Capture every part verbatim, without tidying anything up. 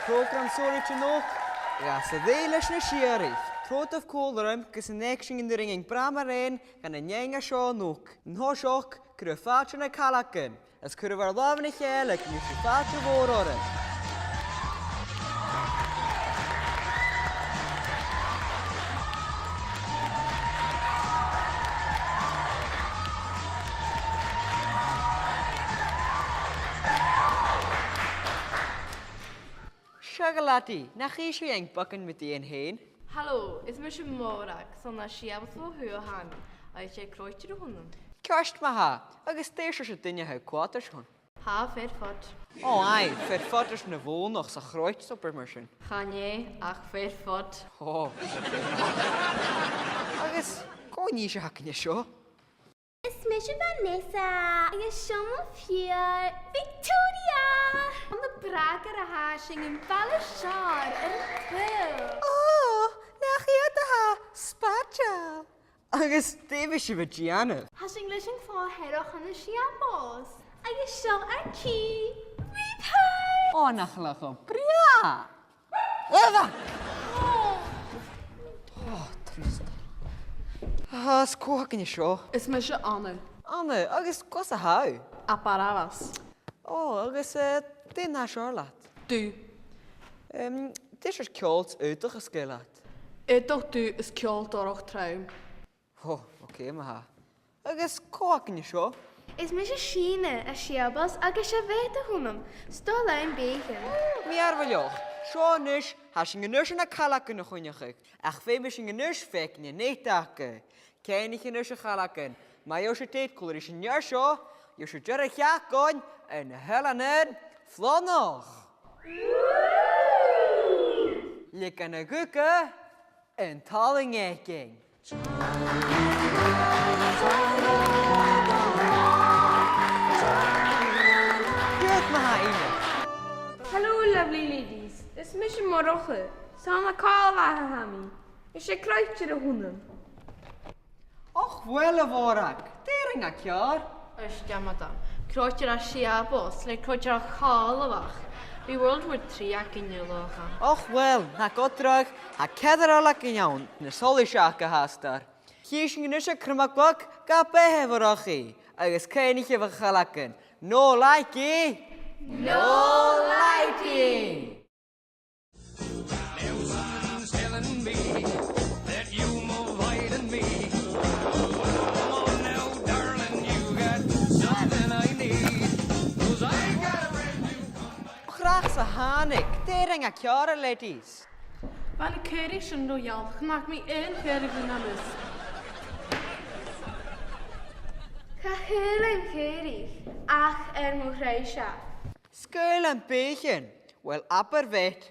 Prògram sònraichte a-nochd, gus an dèidh leis na sìorraidhean. Trobhadaibh còmhla rium gus an tèid sinn an urrainn fhaighinn brath mòr fhaighinn dhan an fheadhainn a tha seo a-nochd. An toiseach, cuiribh fàilte air na caileagan, is cuiribh ur làmhan ri chèile gun innis sibh fàilte mhòr orra. Seo, a ladaidh, nach innis sibh dhuinn beagan mu deidhinn fhèin? Halò, is mise Mòrag, 's ann à Siabost bho thuath a tha mi, agus 's e croitear a th' annam. Ceart ma-thà, agus dè seòrsa duine a tha thu a' coimhead airson? Tha, fear fad. Ò, aidh, fear fad airson a' bhònach 's a' chroit 's obair mar sin. Chan e, ach fear fad. Ò. Agus cò nì seo a th' againn an seo? Is mise Vanessa, agus seo mo phiuthar, Victoria! An e bràgar a tha sinn, am baile as fheàrr air an t-saoghal. Ò, nach iad a tha spaideil! Agus dè bhios sibh a' dèanamh? Tha sinn leis an clò-theirce ann an Siabost, agus seo ar cì, Rita! Ò, nach eil e cho brèagha! Ò, trist. Agus cò th' againn an seo? Is mise Anna. Anna, agus cò às a tha thu? À Barabhas. Ò, agus, eh, dè an ath sheòrsa leat? Dubh. Em, dè seòrsa ceòl 's aodach as caomh leat? Aodach dubh is ceòl dorch trom. Ò, ok, ma-thà. Agus cò th' againn an seo? Is mise Sìne à Siabost agus 's e bheata a th' annam, 's toil leam beathaichean. Mìorbhaileach. Seo a-nis, tha sinn a-nis air na caileagan a choinneachadh. Ach feumaidh sinn a-nis faicinn an t-eite aca. Cuimhnichibh a-nis, a chaileagan, ma gheibh sibh date còmhla ris an fhear seo, gheibh sibh deireadh-sheachdain ann an Eilean Flannach. Leig an aghaidh an talla fhaicinn. Good, ma-thà, Ina. Hello, lovely ladies. Is mise Murchadh. 'S ann à Càrlabhagh a tha mi. Is e croitear a th' annam. Och, uill, a Mhòrag, dè rinn thu ceàrr? Is dè, madam. Croitear à Siabost, le croitear à Càrlabhagh. Bidh World War Three againn an-diugh. Och, uill, nach eil e dragh, tha ceathrar againn ann, na solais aca a th' astar. Chì sinn a-nis a' chromadh bog gu beatha, a Mhurchaidh, agus cuimhnichibh, a chaileagan, no lighty! No lighty! Now something's telling me that you're more light than me. Come on now, darling, you got something I need. 'Cause I got a brand new compact. Chrach 's a thàinig, dè rinn thu ceàrr, a ladies? Bha na caoraich sin ro gheal, chan fhaca mi aon chaora bhon a-nis. Cha chuala mi caoraich ach air mo thruinnsear. 'S caomh leam beathaichean. Uill, abair bheat.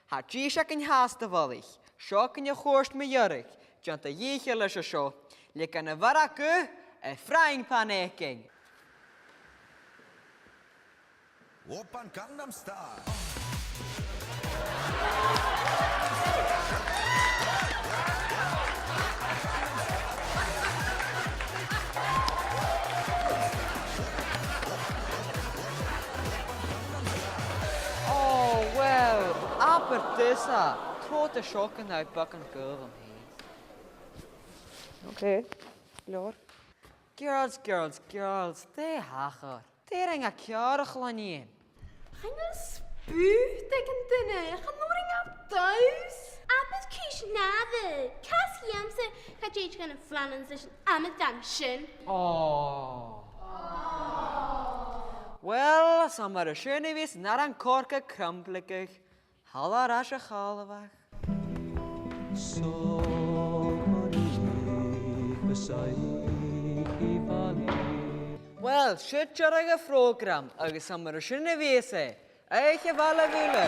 Tha dithis againn fhathast, a bhalaich. Seo againn a' chuairt mu dheireadh, dèan do dhìcheall leis an seo. Leig an a' mhargadh a' frying pan fhaicinn. Oppa Gangnam Style. Ò, uill, abair tusa, trobhad an seo gun robh beagan gaoil agam fhìn. Ok, leòr. Girls, girls, girls, dè thachair? Dè rinn thu ceàrr, a chlann-nighean? Chan eil spùt aig an duine, chan urrainn dhaibh dannsa. Abair cùis-nàire, cas dhòmhsa, cha tèid gun a' phlanadh leis an amadan sin. Ò. Uill, 's ann mar sin a bhios an aran-coirce a' crumbladh. Thalla air ais a Chàrlabhagh. Uill, siud deireadh a' phrògraim, agus 's ann mar sin a bhios e. Oidhche mhath leibh uile.